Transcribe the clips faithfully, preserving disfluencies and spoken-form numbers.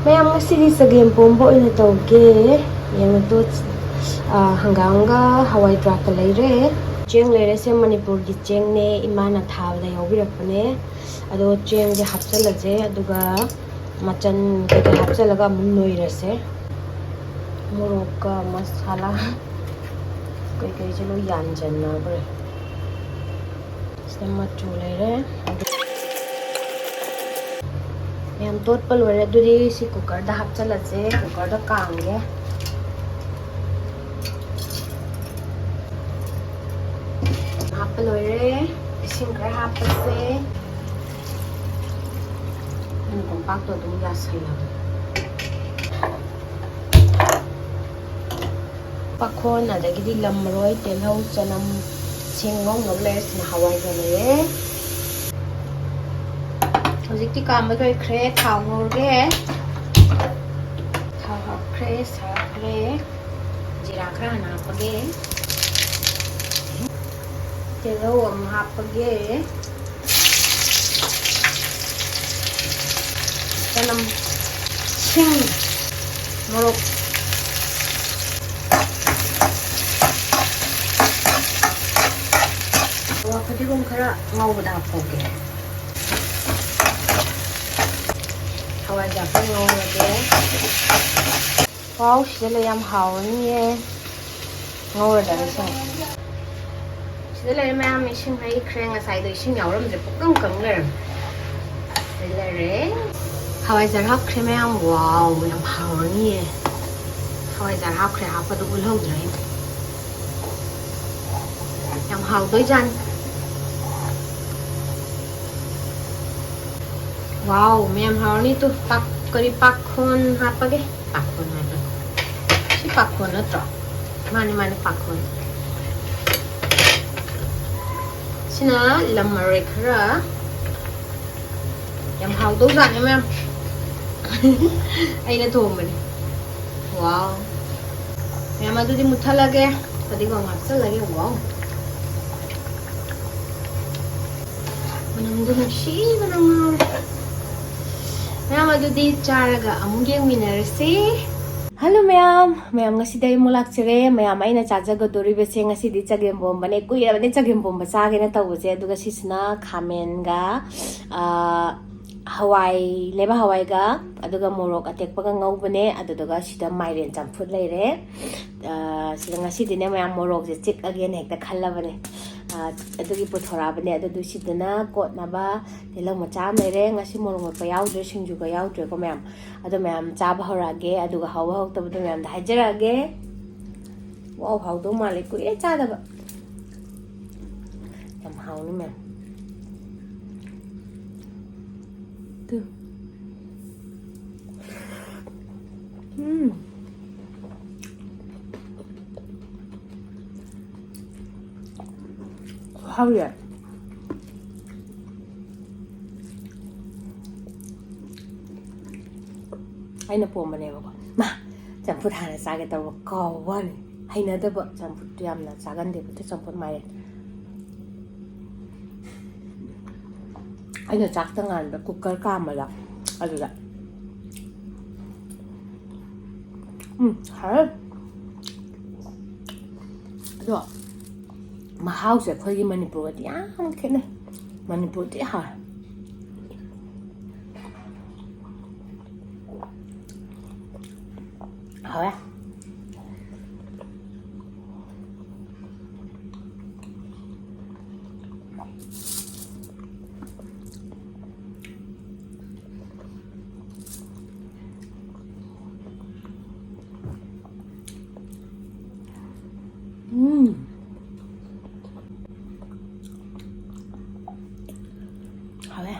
ꯃꯌꯥꯝ, ꯉꯁꯤꯗꯤ ꯆꯒꯦꯝ ꯄꯣꯝꯕ ꯑꯣꯏꯅ ꯇꯧꯒꯦ꯫ ꯌꯦꯡꯉꯨ ꯇꯣ, ꯑ, ꯍꯪꯒꯥꯝꯒ ꯍꯋꯥꯏ ꯊ꯭ꯔꯥꯛꯀ ꯂꯩꯔꯦ꯫ ꯆꯦꯡ ꯂꯩꯔꯦ, ꯁꯦ ꯃꯅꯤꯄꯨꯔꯒꯤ ꯆꯦꯡꯅꯦ, ꯏꯃꯥꯅ ꯊꯥꯕꯗ ꯌꯥꯎꯕꯤꯔꯛꯄꯅꯦ꯫ ꯑꯗꯣ ꯆꯦꯡꯁꯦ ꯍꯥꯞꯆꯜꯂꯁꯦ, ꯑꯗꯨꯒ ꯃꯆꯟ ꯀꯩꯀꯩ ꯍꯥꯞꯆꯜꯂꯒ ꯑꯃꯨꯛ ꯅꯣꯏꯔꯁꯦ꯫ ꯃꯣꯔꯣꯛꯀ ꯃꯁꯥꯂꯥ ꯀꯩꯀꯩꯁꯦ ꯂꯣꯏ ꯌꯥꯟꯖꯟꯅꯈ꯭ꯔꯦ꯫ ꯁꯤꯗ ꯃꯆꯨ ꯂꯩꯔꯦ꯫ ꯃꯌꯥꯝ ꯇꯣꯠꯄ ꯂꯣꯏꯔꯦ꯫ ꯑꯗꯨꯗꯤ ꯁꯤ ꯀꯨꯀꯔꯗ ꯍꯥꯞꯆꯜꯂꯁꯦ꯫ ꯀꯨꯀꯔꯗ ꯀꯥꯝꯒꯦ꯫ ꯍꯥꯞꯄ ꯂꯣꯏꯔꯦ꯫ ꯏꯁꯤꯡ ꯈꯔ ꯍꯥꯞꯄꯁꯦ꯫ ꯑꯩꯅ ꯀꯣꯝꯄꯥꯛꯇꯣ ꯑꯗꯨꯝ ꯌꯥꯁꯜꯂꯒꯦ꯫ ꯄꯥꯈꯣꯟ, ꯑꯗꯒꯤꯗꯤ ꯂꯝ ꯃꯔꯣꯏ, ꯇꯤꯜꯍꯧ, ꯆꯅꯝ, ꯁꯤꯡ ꯉꯧꯅꯕ ꯂꯩꯔꯦ꯫ ꯁꯤꯅ ꯍꯋꯥꯏꯖꯥꯔ ꯂꯩꯔꯦ꯫ ꯍꯧꯖꯤꯛꯇꯤ ꯀꯥꯝꯕ ꯂꯣꯏꯈ꯭ꯔꯦ꯫ ꯊꯥꯎ ꯉꯧꯔꯒꯦ꯫ ꯊꯥꯎ ꯍꯥꯞꯈ꯭ꯔꯦ, ꯁꯥꯈ꯭ꯔꯦ꯫ ꯖꯤꯔꯥ ꯈꯔ ꯍꯥꯟꯅ ꯍꯥꯞꯄꯒꯦ꯫ ꯇꯤꯜꯍꯧ ꯑꯃꯨꯛ ꯍꯥꯞꯄꯒꯦ꯫ ꯆꯅꯝ, ꯁꯤꯡ, ꯃꯣꯔꯣꯛ꯫ ꯑꯣ, ꯐꯗꯤꯒꯣꯝ ꯈꯔ ꯉꯧꯕꯗ ꯍꯥꯞꯍꯧꯒꯦ꯫ ꯍꯋꯥꯏꯖꯥꯔ ꯈꯔ ꯉꯧꯔꯒꯦ꯫ ꯋꯥꯎ, ꯁꯤꯗ ꯂꯩ, ꯌꯥꯝ ꯍꯥꯎꯔꯅꯤꯌꯦ꯫ ꯉꯧꯔꯗꯕꯅꯤ ꯁꯤꯃ꯫ ꯁꯤꯗ ꯂꯩꯔꯦ ꯃꯌꯥꯝ, ꯏꯁꯤꯡ ꯍꯩꯈ꯭ꯔꯦ꯫ ꯉꯁꯥꯏꯗꯣ ꯏꯁꯤꯡ ꯌꯥꯎꯔꯝꯗ꯭ꯔꯦ, ꯄꯨꯡꯀꯪ ꯀꯪ ꯂꯩꯔꯝꯃꯦ꯫ ꯁꯤꯗ ꯂꯩꯔꯦ꯫ ꯍꯋꯥꯏꯖꯥꯔ ꯍꯥꯞꯈ꯭ꯔꯦ ꯃꯌꯥꯝ꯫ ꯋꯥꯎ, ꯌꯥꯝ ꯍꯥꯎꯔꯅꯤꯌꯦ꯫ ꯍꯋꯥꯏꯖꯥꯔ ꯍꯥꯞꯈ꯭ꯔꯦ, ꯍꯥꯞꯄꯗꯣ ꯎꯠꯍꯧꯗ꯭ꯔꯦ ꯑꯩꯅ꯫ ꯌꯥꯝ ꯍꯥꯎꯗꯣꯏꯖꯥꯠꯅꯤ꯫ ꯋꯥꯎ, ꯃꯌꯥꯝ ꯍꯥꯎꯔꯅꯤ꯫ ꯇꯨ, ꯄꯥꯛ-, ꯀꯔꯤ, ꯄꯥꯈꯣꯟ ꯍꯥꯞꯄꯒꯦ꯫ ꯄꯥꯈꯣꯟ ꯍꯥꯏꯕ꯫ ꯁꯤ ꯄꯥꯈꯣꯟ ꯅꯠꯇ꯭ꯔꯣ? ꯃꯥꯅꯤ, ꯃꯥꯅꯤ, ꯄꯥꯈꯣꯟ꯫ ꯁꯤꯅ ꯂꯝ ꯃꯔꯣꯏ ꯈꯔ꯫ ꯌꯥꯝ ꯍꯥꯎꯗꯧꯖꯥꯠꯅꯤ ꯃꯌꯥꯝ꯫ ꯑꯩꯅ ꯊꯣꯡꯕꯅꯤ꯫ ꯋꯥꯎ꯫ ꯃꯌꯥꯝ, ꯑꯗꯨꯗꯤ ꯃꯨꯠꯊꯠꯂꯒꯦ꯫ ꯐꯗꯤꯒꯣꯝ ꯍꯥꯞꯆꯜꯂꯒꯦ꯫ ꯋꯥꯎ꯫ ꯃꯅꯝꯗꯣ ꯅꯨꯡꯁꯤꯕꯅ ꯉꯥꯎꯔꯦ꯫ ꯃꯌꯥꯝ, ꯑꯗꯨꯗꯤ ꯆꯥꯔꯒ ꯑꯃꯨꯛ ꯌꯦꯡꯃꯤꯟꯅꯔꯁꯤ꯫ ꯍꯜꯂꯣ ꯃꯌꯥꯝ, ꯃꯌꯥꯝ ꯉꯁꯤꯗꯤ ꯑꯩ ꯑꯃꯨꯛ ꯂꯥꯛꯆꯔꯦ꯫ ꯃꯌꯥꯝ, ꯑꯩꯅ ꯆꯥꯖꯒꯗꯣꯔꯤꯕꯁꯦ ꯉꯁꯤꯗꯤ ꯆꯒꯦꯝ ꯄꯣꯝꯕꯅꯦ꯫ ꯀꯨꯏꯔꯕꯅꯦ ꯆꯒꯦꯝ ꯄꯣꯝꯕ ꯆꯥꯒꯦꯅ ꯇꯧꯕꯁꯦ꯫ ꯑꯗꯨꯒ ꯁꯤꯁꯤꯅ ꯈꯥꯃꯦꯟꯒ, ꯑ, ꯍꯋꯥꯏ, ꯂꯩꯕꯥꯛ ꯍꯋꯥꯏꯒ, ꯑꯗꯨꯒ ꯃꯣꯔꯣꯛ ꯑꯇꯦꯛꯄꯒ ꯉꯧꯕꯅꯦ꯫ ꯑꯗꯨꯗꯨꯒ ꯁꯤꯗ ꯃꯥꯏꯔꯦꯟ ꯆꯝꯐꯨꯠ ꯂꯩꯔꯦ꯫ ꯑ, ꯁꯤꯗ ꯉꯁꯤꯗꯤꯅꯦ ꯃꯌꯥꯝ, ꯃꯣꯔꯣꯛꯁꯦ ꯆꯤꯛꯑꯒꯦꯅ ꯍꯦꯛꯇ ꯈꯜꯂꯕꯅꯦ꯫ ꯑ, ꯑꯗꯨꯒꯤ ꯄꯨꯊꯣꯔꯛꯑꯕꯅꯦ꯫ ꯑꯗꯨꯗꯨ ꯁꯤꯗꯅ ꯀꯣꯠꯅꯕ ꯇꯤꯜꯍꯧ ꯃꯆꯥ ꯑꯃ ꯂꯩꯔꯦ꯫ ꯉꯁꯤ ꯃꯣꯔꯣꯛ ꯃꯦꯠꯄ ꯌꯥꯎꯗ꯭ꯔꯦ, ꯁꯤꯡꯖꯨꯒ ꯌꯥꯎꯗ꯭ꯔꯦꯀꯣ ꯃꯌꯥꯝ꯫ ꯑꯗꯣ ꯃꯌꯥꯝ ꯆꯥꯕ ꯍꯧꯔꯛꯑꯒꯦ, ꯑꯗꯨꯒ ꯍꯥꯎꯕ ꯍꯥꯎꯇꯕꯗꯣ ꯃꯌꯥꯝꯗ ꯍꯥꯏꯖꯔꯛꯑꯒꯦ꯫ ꯋꯥꯎ, ꯍꯥꯎꯗꯧ ꯃꯥꯜꯂꯦ, ꯀꯨꯏꯔꯦ ꯆꯥꯗꯕ꯫ ꯌꯥꯝ ꯍꯥꯎꯅꯤ ꯃꯌꯥꯝ꯫ ꯇꯨ꯫ ꯎꯝ꯫ ꯈꯨꯍꯥꯎꯁꯦ꯫ ꯑꯩꯅ ꯄꯣꯝꯕꯅꯦꯕꯀꯣ꯫ ꯃꯥ, ꯆꯝꯐꯨꯠ ꯍꯥꯟꯅ ꯆꯥꯒꯦ ꯇꯧꯕ ꯀꯥꯎꯕ ꯋꯥꯅꯤ꯫ ꯍꯩꯅꯗꯕ ꯆꯝꯐꯨꯠꯇꯨ ꯌꯥꯝꯅ ꯆꯥꯒꯟꯗꯦꯕ, ꯑꯗꯨ ꯆꯝꯐꯨꯠ ꯃꯥꯏꯔꯦꯟ꯫ ꯑꯩꯅ ꯆꯥꯛꯇ ꯉꯥꯟꯕ ꯀꯨꯀꯔ ꯀꯥꯝꯕꯗ ꯑꯗꯨꯗ꯫ ꯎꯝ, ꯍꯥꯎꯋꯦ꯫ ꯑꯗꯣ ꯃꯍꯥꯎꯁꯦ ꯑꯩꯈꯣꯏꯒꯤ ꯃꯅꯤꯄꯨꯔꯒꯗꯤ ꯌꯥꯝ ꯈꯦꯠꯅꯩ꯫ ꯃꯅꯤꯄꯨꯔꯗꯤ ꯍꯥꯎꯋꯦ꯫ ꯍꯥꯎꯋꯦ꯫ ꯎꯝ. ꯍꯥꯎꯋꯦ꯫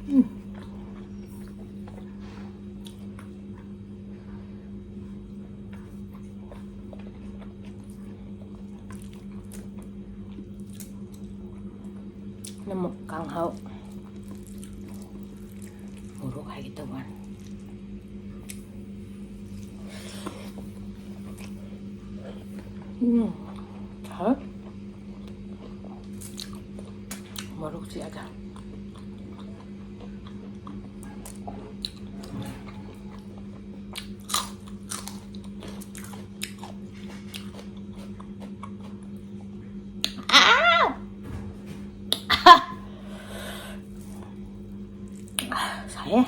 ꯎꯝ. ꯅꯃꯨꯛ ꯀꯥꯡꯍꯧ꯫ ꯃꯣꯔꯣꯛ ꯍꯥꯏꯒꯦ ꯇꯧꯕ ꯋꯥꯅꯤ꯫ ꯎꯝ, ꯍꯥꯎꯋꯦ꯫ ꯃꯣꯔꯣꯛ ꯆꯤꯛꯑꯒ꯫ ꯑꯥ! ꯁꯥꯏꯌꯦ꯫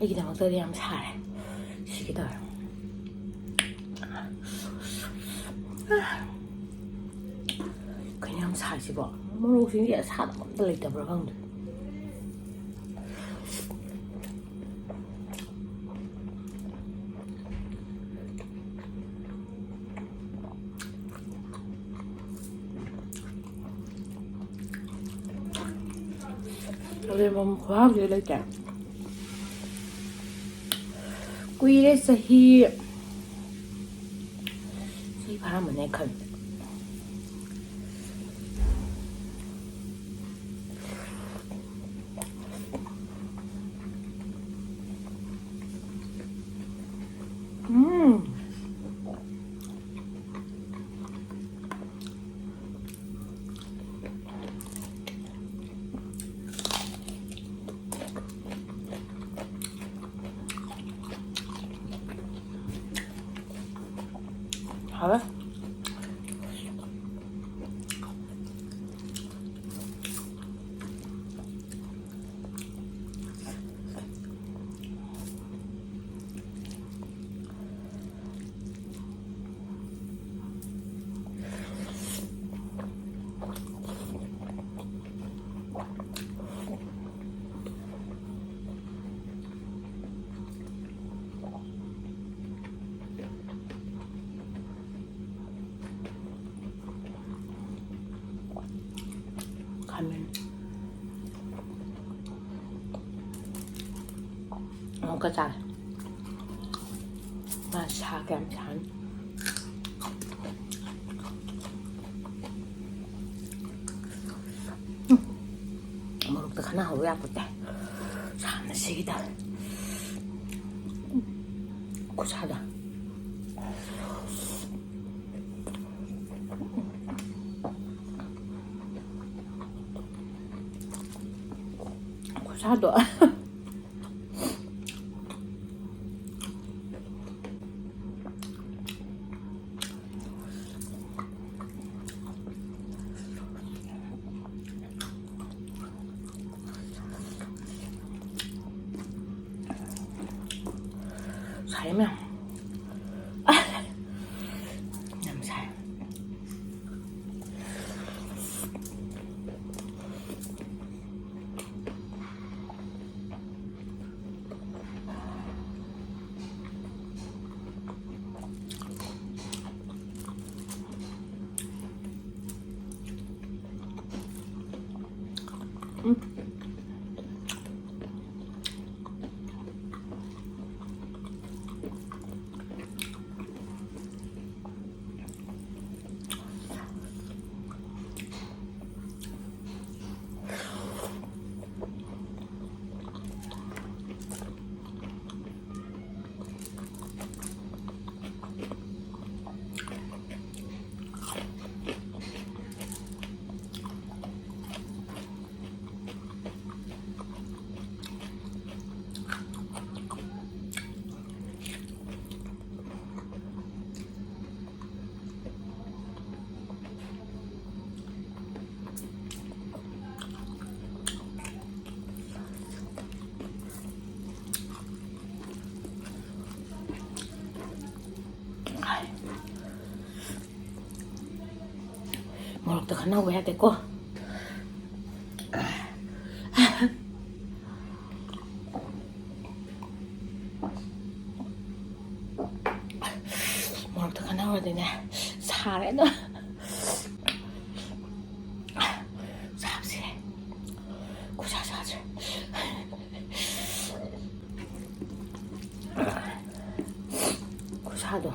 ꯑꯩꯒꯤꯗꯃꯛꯇꯗꯤ ꯌꯥꯝ ꯁꯥꯔꯦ꯫ ꯁꯤꯒꯦ ꯇꯧꯔꯦ꯫ ꯀꯩꯅꯣ ꯌꯥꯝ ꯁꯥꯏꯁꯤꯕꯣ? ꯃꯣꯔꯣꯛꯁꯤꯡꯁꯦ ꯑꯁꯥꯗꯕ ꯑꯝꯇ ꯂꯩꯇꯕ꯭ꯔꯥ ꯈꯪꯗꯦ꯫ ꯆꯒꯦꯝꯄꯣꯝ ꯈꯨꯍꯥꯎꯁꯤꯗꯤ ꯂꯩꯇꯦ꯫ ꯀꯨꯏꯔꯦ, ꯆꯍꯤ, ꯆꯍꯤ ꯐꯥꯔꯝꯃꯅꯤ ꯑꯩ ꯈꯟꯕꯗ꯫ ꯎꯝ꯫ ꯍꯥꯎꯋꯦ꯫ ꯈꯥꯃꯦꯟ꯫ ꯑꯃꯨꯛꯀ ꯆꯥꯔꯦ꯫ ꯃꯥ ꯁꯥ ꯀꯌꯥꯝ ꯁꯥꯅꯤ꯫ ꯎꯝ꯫ ꯃꯣꯔꯣꯛꯇ ꯈꯠꯅ ꯍꯧꯕ ꯌꯥꯄꯣꯠꯇꯦ꯫ ꯁꯥꯕꯅ ꯁꯤꯒꯦ ꯇꯧꯋꯦ꯫ ꯈꯨꯠꯁꯥꯗ꯫ ꯑꯗꯣ ꯁꯥꯏ ꯃꯌꯥꯝ꯫ ꯌꯥꯝ ꯁꯥꯏ꯫ ꯃꯣꯔꯣꯛꯇ ꯈꯟꯅꯧꯕ ꯌꯥꯗꯦꯀꯣ꯫ ꯃꯣꯔꯣꯛꯇ ꯈꯟꯅꯧꯔꯗꯤꯅꯦ, ꯁꯥꯔꯦ ꯑꯗꯣ꯫ ꯆꯥꯕꯁꯦ ꯈꯨꯠꯁꯥ ꯆꯥꯗ꯭ꯔꯦ꯫ ꯈꯨꯠꯁꯥꯗꯣ꯫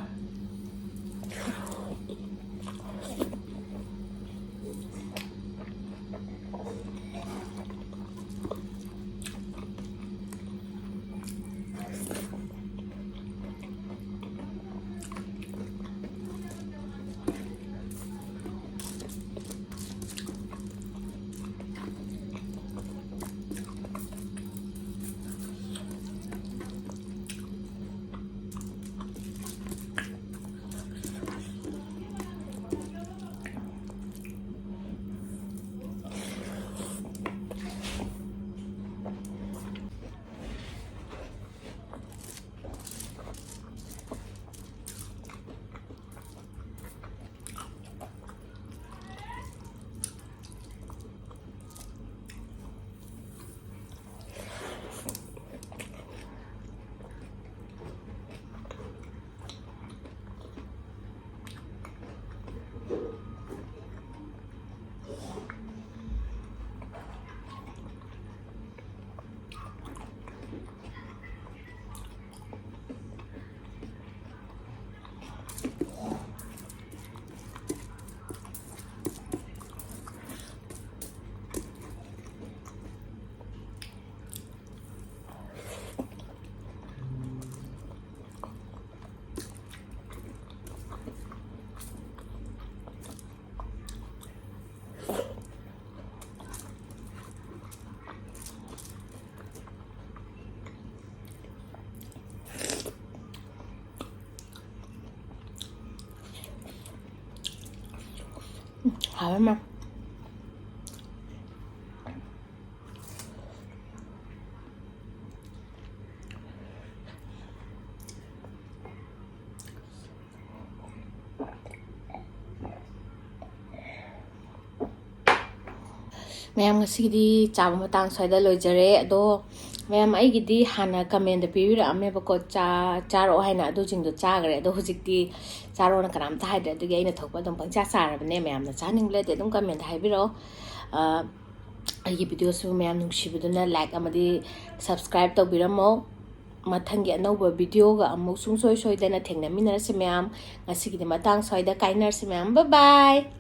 ꯍꯥꯎꯔꯝꯃ꯫ ꯃꯌꯥꯝ, ꯉꯁꯤꯒꯤꯗꯤ ꯆꯥꯕ ꯃꯇꯥꯡ ꯁ꯭ꯋꯥꯏꯗ ꯂꯣꯏꯖꯔꯦ꯫ ꯑꯗꯣ ꯃꯌꯥꯝ, ꯑꯩꯒꯤꯗꯤ ꯍꯥꯟꯅ ꯀꯃꯦꯟꯗ ꯄꯤꯕꯤꯔꯛꯑꯝꯃꯦꯕꯀꯣ, ꯆꯥ-, ꯆꯥꯔꯛꯑꯣ ꯍꯥꯏꯅ, ꯑꯗꯨꯁꯤꯡꯗꯣ ꯆꯥꯈ꯭ꯔꯦ꯫ ꯑꯗꯣ ꯍꯧꯖꯤꯛꯇꯤ ꯆꯥꯔꯣꯅ ꯀꯅꯥꯝꯇ ꯍꯥꯏꯗ꯭ꯔꯦ, ꯑꯗꯨꯒꯤ ꯑꯩꯅ ꯊꯣꯛꯄ ꯑꯗꯨꯝ ꯄꯪꯆꯥ ꯆꯥꯔꯕꯅꯦ꯫ ꯃꯌꯥꯝꯅ ꯆꯥꯅꯤꯡꯕ ꯂꯩꯔꯗꯤ ꯑꯗꯨꯝ ꯀꯃꯦꯟꯗ ꯍꯥꯏꯕꯤꯔꯛꯑꯣ꯫ ꯑ, ꯑꯩꯒꯤ ꯚꯤꯗꯤꯑꯣꯁꯨ ꯃꯌꯥꯝ ꯅꯨꯡꯁꯤꯕꯗꯨꯅ ꯂꯥꯏꯛ ꯑꯃꯗꯤ ꯁꯕꯁꯀ꯭ꯔꯥꯏꯕ ꯇꯧꯕꯤꯔꯝꯃꯣ꯫ ꯃꯊꯪꯒꯤ ꯑꯅꯧꯕ ꯚꯤꯗꯤꯑꯣꯒ ꯑꯃꯨꯛ ꯁꯨꯡꯁꯣꯏ ꯁꯣꯏꯗꯅ ꯊꯦꯡꯅꯃꯤꯟꯅꯔꯁꯤ ꯃꯌꯥꯝ꯫ ꯉꯁꯤꯒꯤꯗꯤ ꯃꯇꯥꯡ ꯁ꯭ꯋꯥꯏꯗ ꯀꯥꯏꯅꯔꯁꯤ ꯃꯌꯥꯝ꯫ Bye bye!